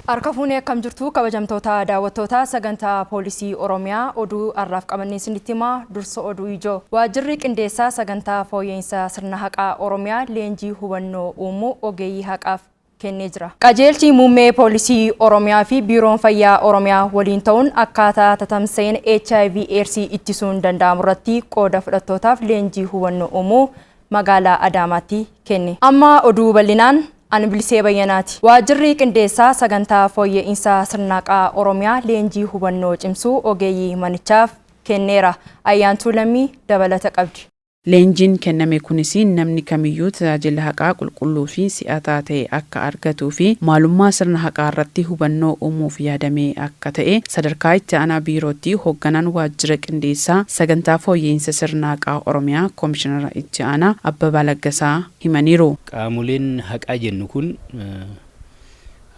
Harka fuunee akkam jirtu, kabajamtoota daawwattoota sagantaa poolisii Oromiyaa? Oduu har'aaf qabannee isinitti himaa. Dursa oduu ijoo. Waajjirri qindeessaa sagantaa fooyya'insa sirna haqaa Oromiyaa leenjii hubannoo uumuu ogeeyyii haqaaf kennee jira. Qajeelchi muummee poolisii Oromiyaa fi Biiroon Fayyaa Oromiyaa waliin ta'uun akkaataa tatamsa'ina HIV AIDS ittisuun danda'amu irratti qooda fudhattootaaf leenjii hubannoo uumuu magaalaa Adaamaatti kenne. Amma oduu bal'inaan, ani Bilisee Bayyanaati. Waajjirri qindeessaa sagantaa fooyya'insa sirna haqaa Oromiyaa leenjii hubannoo cimsuu ogeeyyii manichaaf kenneera. Ayyaantuu Lammii dabalata qabdi. Leenjiin kenname kunis namni kamiyyuu tajaajila haqaa qulqulluu fi si'ataa ta'e akka argatuu fi maalummaa sirna haqaa irratti hubannoo uumuuf yaadamee akka ta'e sadarkaa itti aanaa biirootti hoogganaan waajjira qindeessaa sagantaa fooyya'insa sirna haqaa Oromiyaa, Koomishinara itti aanaa Abbabaa Laggasaa himaniiru. Qaamoleen haqaa jennu kun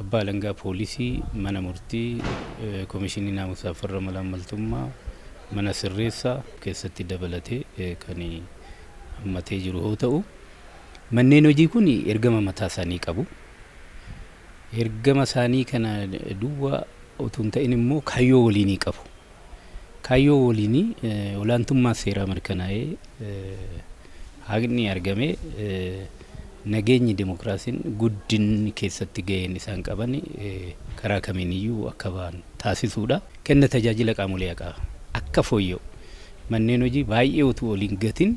abbaa alangaa, poolisii, mana murtii, koomishinii naamusaa farra malaammaltummaa, mana sirreessaa keessatti dabalatee kan hammatee jiru yoo ta'u, manneen hojii kun ergama mataa isaanii qabu. Ergama isaanii kana duwwaa otoo hin ta'in immoo kaayyoo waliinii qabu. Kaayyoo waliinii olaantummaa seeraa mirkanaa'ee, haqni argamee, nageenyi, dimokiraasiin, guddinni keessatti gaheen isaan qaban karaa kamiiniyyuu akka ba'an taasisuudha. Kenna tajaajila qaamolee haqaa akka fooyya'u manneen hojii baay'ee utuu waliin gatin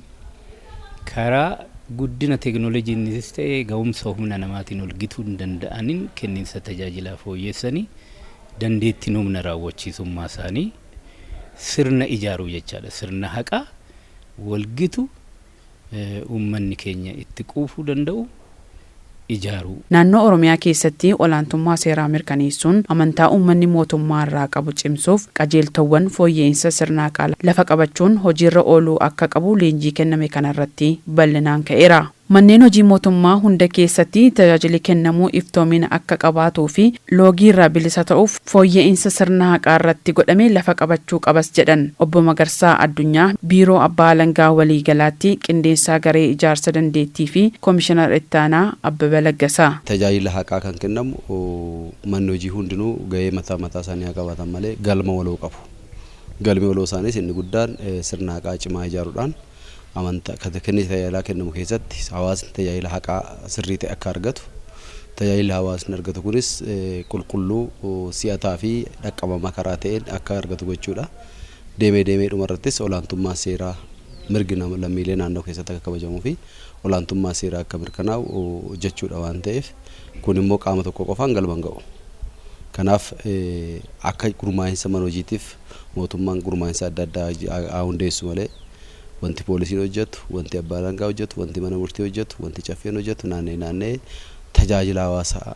karaa guddina teekinooloojiinis ta'e ga'umsa humna namaatiin ol gituu hin danda'aniin kenniinsa tajaajilaa fooyyessanii dandeettiin humna raawwachiisummaa isaanii sirna ijaaruu jechaadha. Sirna haqaa walgitu uummanni keenya itti quufuu danda'u ijaaruu. Naannoo Oromiyaa keessatti olaantummaa seeraa mirkaneessuun amantaa uummanni mootummaa irraa qabu cimsuuf qajeeltowwan fooyya'insa sirna haqaa lafa qabachuun hojiirra ooluu akka qabu leenjii kenname kanarratti bal'inaan ka'eera. Manneen hojii mootummaa hunda keessatti tajaajilli kennamuu iftoomina akka qabaatuu fi loogii irraa bilisa ta'uuf fooyya'insa sirna haqaa irratti godhame lafa qabachuu qabas jedhan Obbo Magarsaa Addunyaa, Biiroo Abbaa Alangaa Waliigalaatti qindeessaa garee ijaarsa dandeettii fi Koomishinar Ittaanaa Abbaba Laggasaa. Tajaajila haqaa kan kennamu manni hojii hundinuu gahee mataa mataa isaanii haa qabaatan malee galma waloo qabu. Galmi waloo isaaniis inni guddaan sirna haqaa cimaa ijaaruudhaan amantaa kenni tajaajilaa kennamu keessatti hawaasni tajaajila haqaa sirrii ta'e akka argatu, tajaajila hawaasni argatu kunis qulqulluu, si'ataa fi dhaqqabamaa karaa ta'een akka argatu gochuudha. Deemee deemee dhumarrattis olaantummaa seeraa, mirgi lammiilee naannoo keessatti akka kabajamuu fi olaantummaa seeraa akka mirkanaa'u hojjechuudha waan ta'eef, kun immoo qaama tokko qofaan galma hin ga'u. Kanaaf akka gurmaa'insa mana hojiitiif mootummaan gurmaa'insa adda addaa haa hundeessu malee, wanti poolisiin hojjetu, wanti abbaa alangaa hojjetu, wanti mana murtii hojjetu, wanti caffeen hojjetu naanna'ee naanna'ee tajaajila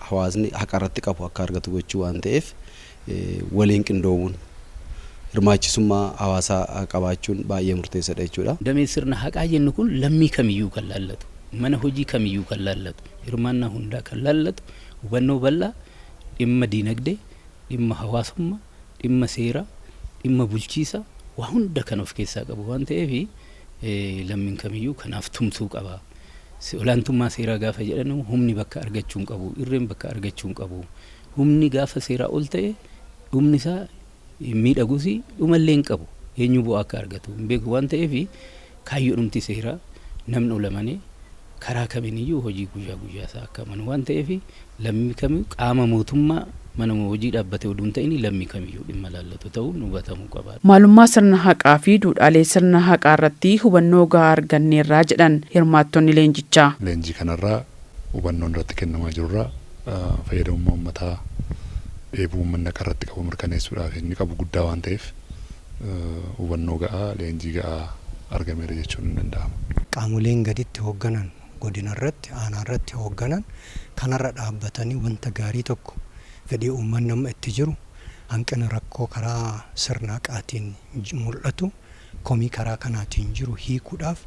hawaasni haqa irratti qabu akka argatu gochuu waan ta'eef, waliin qindoomuun hirmaachisummaa hawaasaa qabaachuun baay'ee murteessaadha jechuudha. Dameen sirna haqaa jennu kun lammii kamiyyuu kan laallatu, mana hojii kamiyyuu kan laallatu, hirmaannaa hundaa kan laallatu, hubannoo bal'aa dhimma diinagdee, dhimma hawaasummaa, dhimma seeraa, dhimma bulchiisaa waa hunda kan of keessaa qabu waan ta'eef, lammiin kamiyyuu kanaaf tumsuu qaba. Olaantummaa seeraa gaafa jedhan humni bakka argachuu hin qabu, irreen bakka argachuu hin qabu. Humni gaafa seeraa ol ta'e dhumni isaa hin miidhagus, dhumallee hin qabu. Eenyu bu'aa akka argatu hin beeku waan ta'eef, kaayyoodhumti seeraa namni olamanii karaa kamiiniyyuu hojii guyyaa guyyaa isaa akka amanu waan ta'eef, lammii kamiyyuu qaama mootummaa mana hojii dhaabbate oduu hin ta'in lammii kamiyyuu dhimma laallatu ta'uun hubatamuu qaba. Maalummaa sirna haqaa fi duudhaalee sirna haqaa irratti hubannoo gahaa arganneerraa jedhan hirmaattonni leenjichaa. Leenjii kanarraa hubannoon irratti kennamaa jirurraa fayyadamummaa uummataa, dheebuu uummanni haqa irratti qabu mirkaneessuudhaaf inni qabu guddaa waan ta'eef, hubannoo ga'aa, leenjii ga'aa argameera jechuun ni danda'ama. Qaamoleen gaditti hoogganan, godina irratti, aanaa irratti hoogganan kanarra dhaabbatanii wanta gaarii tokko, fedhii uummanni amma itti jiru, hanqina rakkoo karaa sirna haqaatiin mul'atu, komii karaa kanaatiin jiru hiikuudhaaf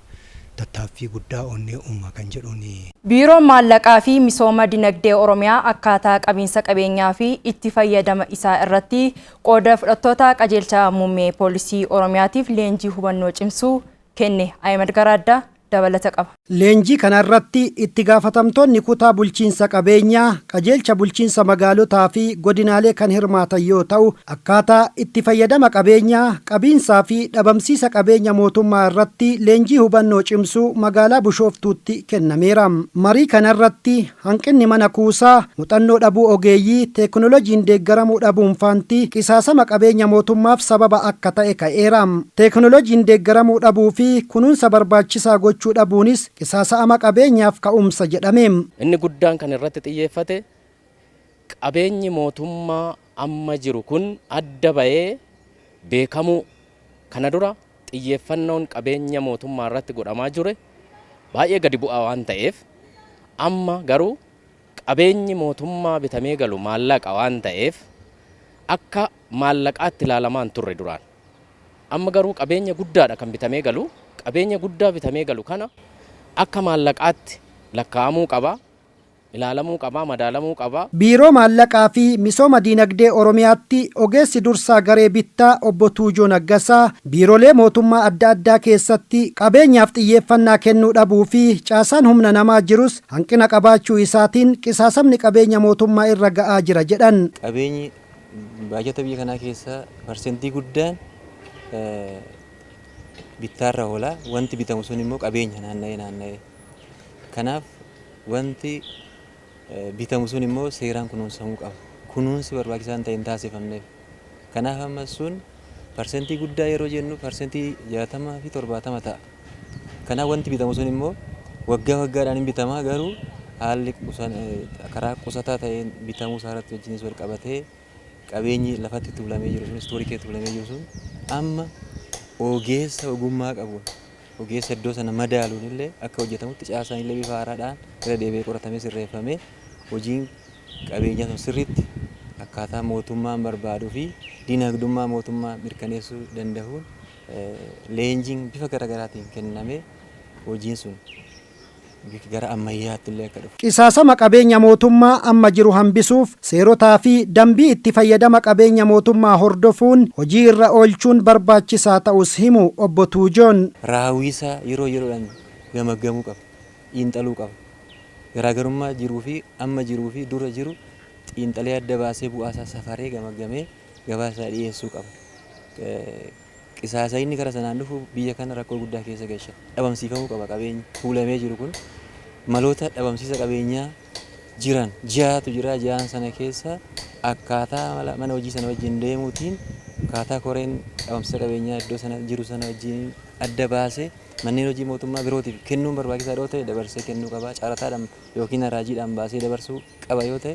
tattaaffii guddaa onnee uuma kan jedhuun. Biiroon Maallaqaa fi Misooma Dinagdee Oromiyaa akkaataa qabiinsa qabeenyaa fi itti fayyadama isaa irratti qooda fudhattoota qajeelcha muummee poolisii Oromiyaatiif leenjii hubannoo cimsuu kenne. Ahimad Garaaddaa Dabalata qaba. Leenjii kanarratti itti gaafatamtoonni kutaa bulchiinsa qabeenyaa, qajeelcha bulchiinsa magaalotaa fi godinaalee kan hirmaatan yoo ta'u, akkaataa itti fayyadama qabeenyaa, qabiinsaa fi dhabamsiisa qabeenya mootummaa irratti leenjii hubannoo cimsuu magaalaa Bishooftuutti kennameera. Marii kanarratti hanqinni mana kuusaa, muuxannoo dhabuu ogeeyyii, teekinooloojiin deeggaramuu dhabuun faanti qisaasama qabeenya mootummaaf sababa akka ta'e ka'eera. Teekinooloojiin deeggaramuu dhabuu fi kunuunsa barbaachisaa gochuu dhabuunis qisaasa'ama qabeenyaaf ka'umsa jedhame. Inni guddaan kan irratti xiyyeeffate qabeenyi mootummaa amma jiru kun adda bahee beekamuu. Kana dura xiyyeeffannoon qabeenya mootummaa irratti godhamaa ture baay'ee gadi bu'aa waan ta'eef, amma garuu qabeenyi mootummaa bitamee galu maallaqa waan ta'eef akka maallaqaatti ilaalamaa hin turre duraan. Amma garuu qabeenya guddaadha kan bitamee galu. Qabeenya guddaa bitamee galu kana akka maallaqaatti lakkaa'amuu qaba, ilaalamuu qaba, madaalamuu qaba. Biiroo Maallaqaa fi Misooma Diinagdee Oromiyaatti ogeessi dursaa garee bittaa obbo Tuujoo Naggasaa biiroolee mootummaa adda addaa keessatti qabeenyaaf xiyyeeffannaa kennuu dhabuu fi caasaan humna namaa jirus hanqina qabaachuu isaatiin qisaasamni qabeenya mootummaa irra ga'aa jira jedhan. Qabeenyi baajata biyya kanaa keessaa parsentii guddaan bittaarra oola. Wanti bitamu sun immoo qabeenya naanna'ee naanna'ee. Kanaaf wanti bitamu sun immoo seeraan kunuunsamuu qaba. Kunuunsi barbaachisaan ta'e hin taasifamneef. Kanaaf amma sun parsentii guddaa yeroo jennu 60% fi 70% ta'a. Kanaaf wanti bitamu sun immoo waggaa waggaadhaan hin bitamaa, garuu haalli karaa qusataa ta'een bitamuu isaa irratti wajjinis wal qabatee qabeenyi lafatti tuulamee jiru sun, istoorii keessa tuulamee jiru sun, amma ogeessa ogummaa qabuun, ogeessa iddoo sana madaaluun illee akka hojjetamutti caasaan illee bifa haaraadhaan irra deebi'ee qoratamee sirreeffamee hojiin qabeenyaa sun sirriitti akkaataa mootummaan barbaaduu fi dinagdummaa mootummaa mirkaneessuu danda'uun leenjiin bifa garaagaraatiin kennamee hojiin sun gara ammayyaatti illee akka dhufu. Qisaasama qabeenya mootummaa amma jiru hambisuuf seerotaa fi dambii itti fayyadama qabeenya mootummaa hordofuun hojii irra oolchuun barbaachisaa ta'us himu obbo Tuujoon. Raawwiisaa yeroo yeroodhaan gamaggamuu qaba. Xiinxaluu qaba. Garaagarummaa jiruu fi amma jiruu fi dura jiru xiinxalee adda baasee bu'aasaa safaree gamaggamee gabaasaa dhiyeessuu qaba. Qisaasa inni karaa sanaan dhufu biyya kana rakkoo guddaa keessa galcha. Dhabamsiifamuu qaba qabeenyi fuulamee jiru kun. Maloota dhabamsiisa qabeenyaa jiran ja'atu jira. Ja'an sana keessa akkaataa mana hojii sana wajjin deemuutiin, akkaataa koreen dhabamsiisa qabeenyaa iddoo sana jiru sana wajjin adda baasee manneen hojii mootummaa birootiif kennuun barbaachisaa yoo ta'e dabarsee kennuu qaba. Carataadhaan yookiin haraajiidhaan baasee dabarsuu qaba yoo ta'e,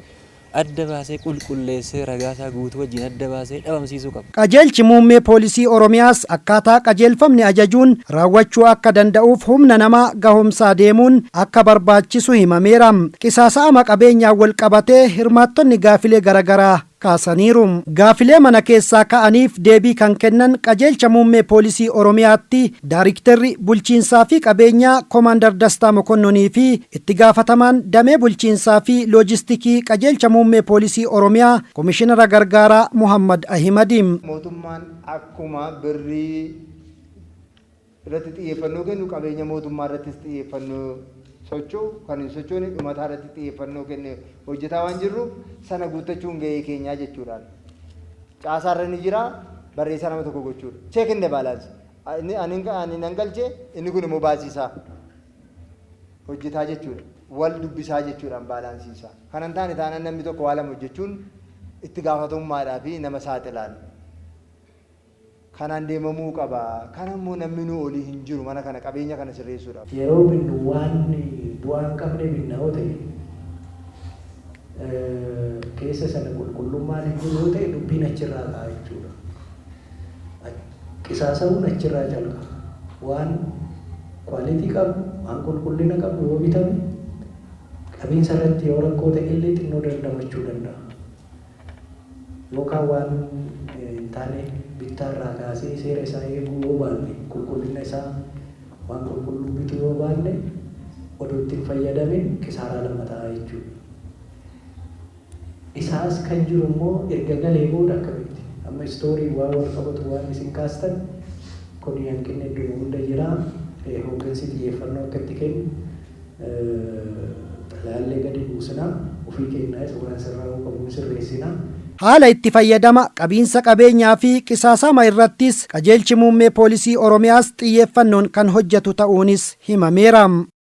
adda baasee qulqulleessee ragaasaa guutuu wajjin adda baasee dhabamsiisuu qaba. Qajeelchi muummee poolisii Oromiyaas akkaataa qajeelfamni ajajuun raawwachuu akka danda'uuf humna namaa gahumsaa deemuun akka barbaachisu himameera. Qisaasa'ama qabeenyaan wal qabatee hirmaattonni gaafilee garaagaraa kaasaniiru. Gaafilee mana keessaa ka'aniif deebii kan kennan qajeelcha muummee poolisii Oromiyaatti daariktarri bulchiinsaa fi qabeenyaa Koomaandar Dastaa Mokonnonii fi itti gaafatamaan damee bulchiinsaa fi loojistikii qajeelcha muummee poolisii Oromiyaa Komishinara Gargaaraa Muhammad Ahimadi. Mootummaan akkuma birrii irratti xiyyeeffannoo kennu qabeenya mootummaa irrattis xiyyeeffannoo socho'u kan hin sochoone dhumataa irratti xiyyeeffannoo kenne hojjetaa waan jirruuf sana guuttachuun gahee keenyaa jechuudhaan. Caasaarra ni jira, barreessaa nama tokko gochuudha. Check and balance. Ani nan galchee, inni kun immoo baasiisaa hojjetaa jechuudha. Wal dubbisaa jechuudhaan baalaansiisaa. Kan hin taane taanaan namni tokko waa lama hojjechuun itti gaafatamummaadhaa fi nama saaxilaan. Kanaan deemamuu qaba. Kana immoo namni nu olii hin jiru mana kana qabeenya kana sirreessuudhaaf. Yeroo binnu waan bu'aa hin qabne binna yoo ta'e, keessa sana qulqullummaan hin jiru yoo ta'e, dubbiin achirraa ka'a jechuudha. Qisaasa'uun achirraa jalqaba. Waan quality qabu, waan qulqullina qabu yoo bitame, qabiinsa irratti yoo rakkoo ta'e illee xinnoo dandamachuu danda'a. Yookaan waan hin taane bittaarraa kaasee seera isaa eeguu yoo baanne, qulqullina isaa waan qulqulluu bituu yoo baanne, odoo ittiin fayyadamin kisaaraa lama ta'a jechuudha. Isaas kan jiru immoo erga galee booda akkamitti amma istoorii waan wal qabatu waan isin kaastan kun hanqinni idduma hunda jira. Hooggansi xiyyeeffannoo akka itti kennu xalayaallee gadi buusinaa, ofii keenyaas waan sirraa'uu qabu sirreessinaa. Haala itti fayyadama qabiinsa qabeenyaa fi qisaasama irrattis qajeelchi muummee poolisii Oromiyaas xiyyeeffannoon kan hojjetu ta'uunis himameera.